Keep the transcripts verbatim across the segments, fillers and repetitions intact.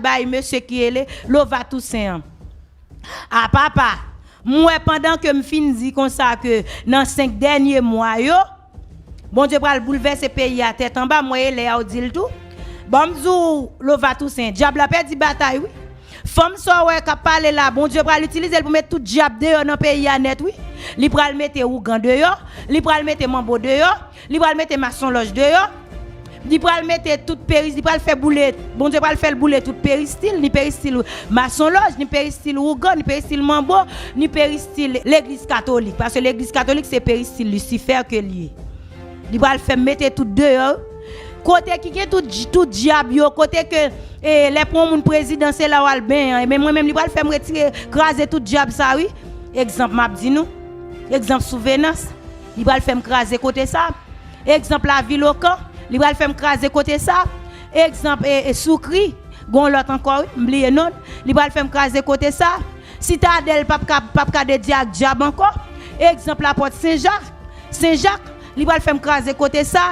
bay mesye ki rele Lova Toussaint an. A papa, m wè pandan ke m fin di konsa ke nan senk dènye mwa yo, Bondye pral boulvèse peyi a tèt anba, m wè e lè a w di l tou. Ban m di w, Lova Toussaint, dyab la pèdi batay wi. Fanm sa w wè k ap pale la, Bondye pral itilize l pou met tout dyab deyò nan peyi a nèt wi. Li pral mete ougan deyò, li pral mete manbo deyò, li pral mete masonlòj deyò. Li pral mete tout peris, li pral fè boule, Bondye pral fè l boule tout peristil, ni peristil masonlòj, ni peristil ougan, ni peristil manbo, ni peristil legliz katolik. Paske legliz katolik se peristil Lisifè ke l ye. Li pral fè m mete tout deyò. Kote ki gen tout, tout dyab yo, kote ke e, lè pou yon moun prezidan, se la w al benyen. Ebyen, mwen menm, li pral fè m retire, kraze tout dyab sa, wi. Egzanp, m ap di nou. Egzanp, Souvenans. Li pral fè m kraze kote sa. Egzanp, Lavilokan. Li pral fè m kraze kote sa. Egzanp, e, e, Soukri. Gon lòt ankò, wi. M bliye non l. Li pral fè m kraze kote sa. Sitadèl p ap ka, p ap ka dedye ak dyab ankò. Egzanp, Lapòt Senjak. Senjak, li pral fè m kraze kote sa.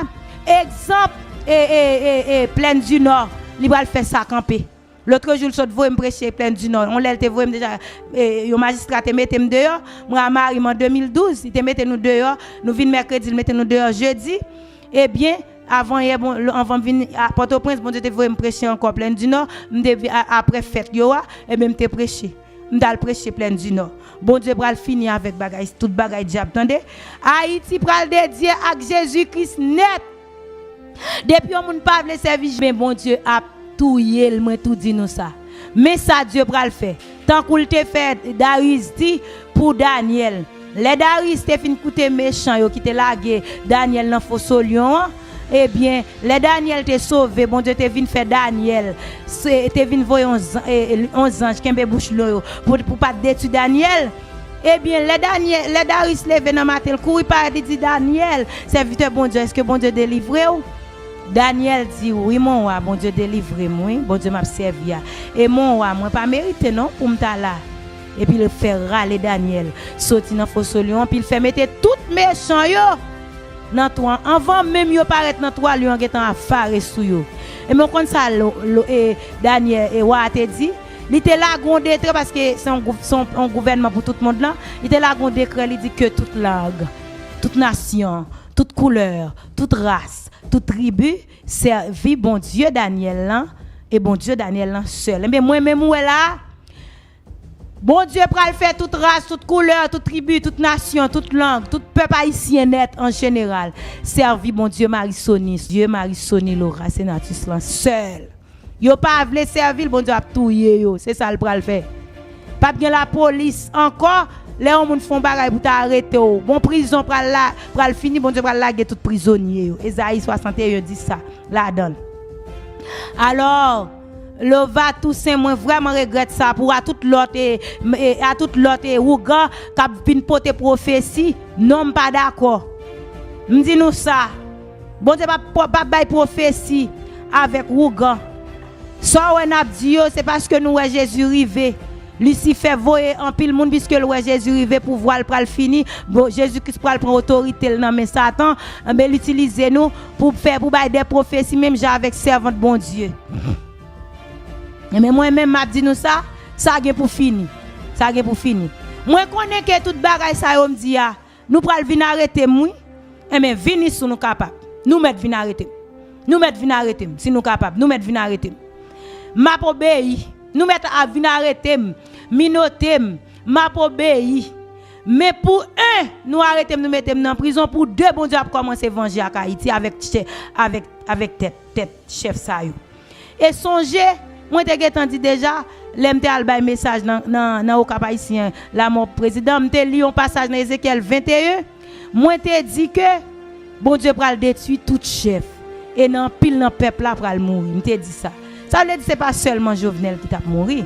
Egzanp, e, e, e, e, Plèn di Nò, li pral fè sa kanpe. Lotrejou, l sot voye m preche Plèn di Nò. Yon lè, l te voye m deja, e, yon majistra te mete m deyò. Mwen a mari m an de mil douz, li te mete nou deyò. Nou vin mèkredi, l mete nou deyò jedi. Ebyen, avan yè, bon, anvan m vin a Pòtoprens, Bondye te voye m preche ankò Plèn di Nò. M te vi-, a-, apre fèt yo a, ebyen, m te preche. M t al preche Plèn di Nò. Bondye pral fini avèk bagay, tout bagay dyab, tande. Ayiti pral dedye ak Jezi Kris nèt. Depi yon moun pa vle sèvi, men Bondye ap touye l, mwen tou di nou sa. Men sa Dye pral fè. Tankou l te fè Darius di pou Danyèl. Lè Darius te fin koute mechan yo ki te lage Danyèl nan foso lyon an, ebyen, lè Danyèl te sove, Bondye te vin fè Danyèl, se, te vin voye yon zan-, e, e, yon zanj kenbe bouch lyon yo pou, pou pa t detwi Danyèl. Ebyen, lè Danyèl, lè Darius leve nan maten, l kouri parèt, li di, Danyèl, sèvitè Bondye, èske Bondye delivre w? Danyèl di, wi, mon wa, Bondye delivre m, wi, Bondye m ap sèvi a. E mon wa, mwen pa merite non pou m ta la. Epi l fè rale Danyèl soti nan foso lyon an, epi l fè mete tout mechan yo nan twa an. Anvan menm yo parèt nan twa, lyon an gentan avare sou yo. Ebyen, w konn sa lo, lo, e, Danyèl, e, wa a te di? Li te lage yon dekrè, paske se yon gou-, se yon, yon gouvènman pou tout mond lan. Li te lage yon dekrè, li di ke tout lang, tout nasyon, tout koulè, tout ras, tout tribi sèvi Bondye Danyèl lan, e Bondye Danyèl lan sèl. Ebyen, mwen menm ou wè la, Bondye pral fè tout ras, tout koulè, tout tribi, tout nasyon, tout lang, tout pèp ayisyen nèt an jeneral sèvi Bondye Marisoni, Dye Marisoni Laura Senatus lan sèl. Yo pa vle sèvi l, Bondye ap touye yo. Se sa l pral fè. P ap gen lapolis ankò. Lè yon moun fè yon bagay pou ta arete w, bon, prizon pral la, pral fini, Bondye pral lage tout prizonye yo. Ezayi swasanteyen di sa ladan l. Alò, Lova Toussaint, mwen vrèman regrèt sa pou a tout lòt, e, e, a tout lòt, e, ougan k ap vin pote pwofesi, non, m pa dakò. M di nou sa, Bondye p ap, p ap bay pwofesi avèk ougan. Sa w wè n ap di yo, se paske nou wè Jezi rive. Lisifè voye anpil moun, piske l wè Jezi rive, pouvwa l pral fini. Bon, Jezi Kris pral pran otorite l nan men Satan. Enben, l itilize nou pou fè, pou bay de pwofesi, menm jan avèk sèvant Bondye. Enben, mwen menm, m ap di nou sa, sa gen pou fini. Sa gen pou fini. Mwen konnen ke tout bagay sa yo m di a, nou pral vin arete m, wi. Enben, vini si nou kapab. Nou mèt vin arete m. Nou mèt vin arete m, si nou kapab. Nou mèt vin arete m. M ap obeyi. Nou mèt ap vin arete m, minote m. M ap obeyi. Men pou en, nou arete m, nou mete m nan prizon. Pou de, Bondye ap kòmanse vanje ak Ayiti, avèk chè-, avèk, avèk tèt, tèt chèf sa yo. E sonje, mwen te gentan di deja, lè m te al bay mesaj nan, nan, nan Okap Ayisyen, lamò prezidan, m te li yon pasaj nan Ezekyèl venteyen, mwen te di ke Bondye pral detwi tout chèf, e nan anpil nan pèp la pral mouri. M te di sa. Sa vle di se pa sèlman Jovenel ki t ap mouri.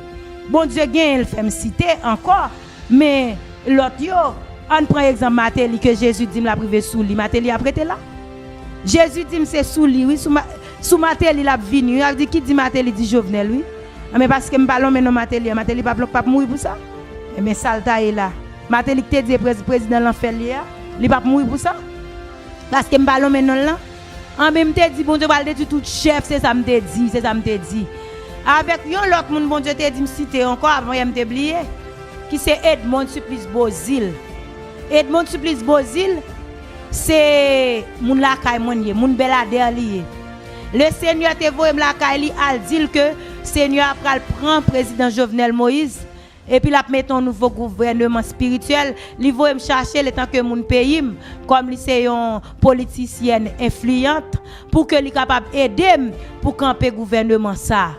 Bondye genyen, l fè m site ankò, men lòt yo, ann pran egzanp Mateli ke Jezi di m l ap rive sou li. Mateli ap rete la? Jezi di m se sou li, wi, sou Ma-, sou Mateli l ap vini, wi. Sa vle di ki di Mateli di Jovenel, wi. Anben, paske m pa lonmen non Mateli a, Mateli p ap, p ap mouri pou sa. Enben, sa l ta ye la? Mateli ki te di e prez-, prezidan lanfè l ye a, li p ap mouri pou sa? Paske m pa lonmen non l lan? Anben, m te di Bondye pral detwi tout chèf, se sa m te di, se sa m te di. Avèk yon lòt moun Bondye te di m site ankò, avan yè m te bliye, ki se Edmonde Supplice Beauzile. Edmonde Supplice Beauzile, se moun lakay mwen li ye, moun Bèladè li ye. Lesenyè te voye m lakay li al di l ke Senyè a pral pran prezidan Jovenel Moïse, epi l ap mete yon nouvo gouvèneman espirityèl. Li voye m chache l etanke moun peyi m, kòm li se yon politisyèn enfliyant, pou ke li kapab ede m pou kanpe gouvèneman sa.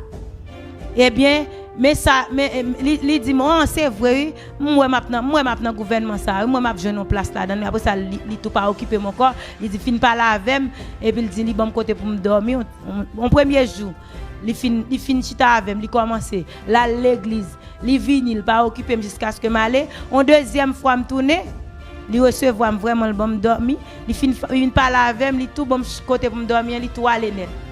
Ebyen, men sa, men, em, li, li di m, oh, se vre, wi. M wè m ap nan, m wè m ap nan gouvènman sa, wi. M wè m ap jwenn yon plas ladan l. Apre sa, li, li tou pa okipe m ankò. Li di, fin pale avè m, epi l di, li ban m kote pou m dòmi. On, on, on premye jou, li fin, li fin chita avè m, li kòmanse, l al legliz, li vini, li pa okipe m jiskaske m ale. On dezyèm fwa, m tounen, li resevwa m vrèman, li ban m dòmi. Li fin, fin pale avè m, li tou ban m ch-, kote pou m dòmi an, li tou ale nèt.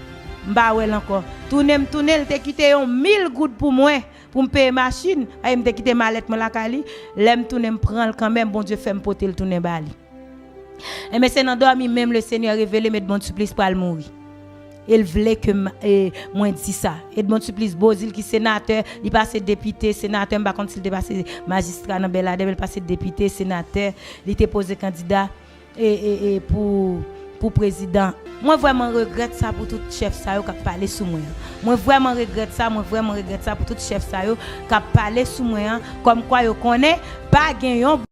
M pa wè l ankò. Tounen m tounen, li te kite yon mil goud pou mwen, pou m peye machin. Ay, m te kite malèt mwen lakay li. Lè m tounen, m pran l kanmenm, Bondye fè m pote l tounen ba li. Enben, se nan dòmi menm Lesenyè revele m Edmonde Supplice pral mouri. E l vle ke m, e, mwen di sa. Edmonde Supplice Beauzile ki senatè, li pase depite, senatè, m pa konn si l te pase majistra nan Bèladè, men l pase depite, senatè, li te poze kandida, e, e, e, pou, pou prezidan. Mwen vrèman regrèt sa pou tout chèf sa yo k ap pale sou mwen an. Mwen vrèman regrèt sa, mwen vrèman regrèt sa pou tout chèf sa yo k ap pale sou mwen an, kòmkwa yo konnen pa gen yon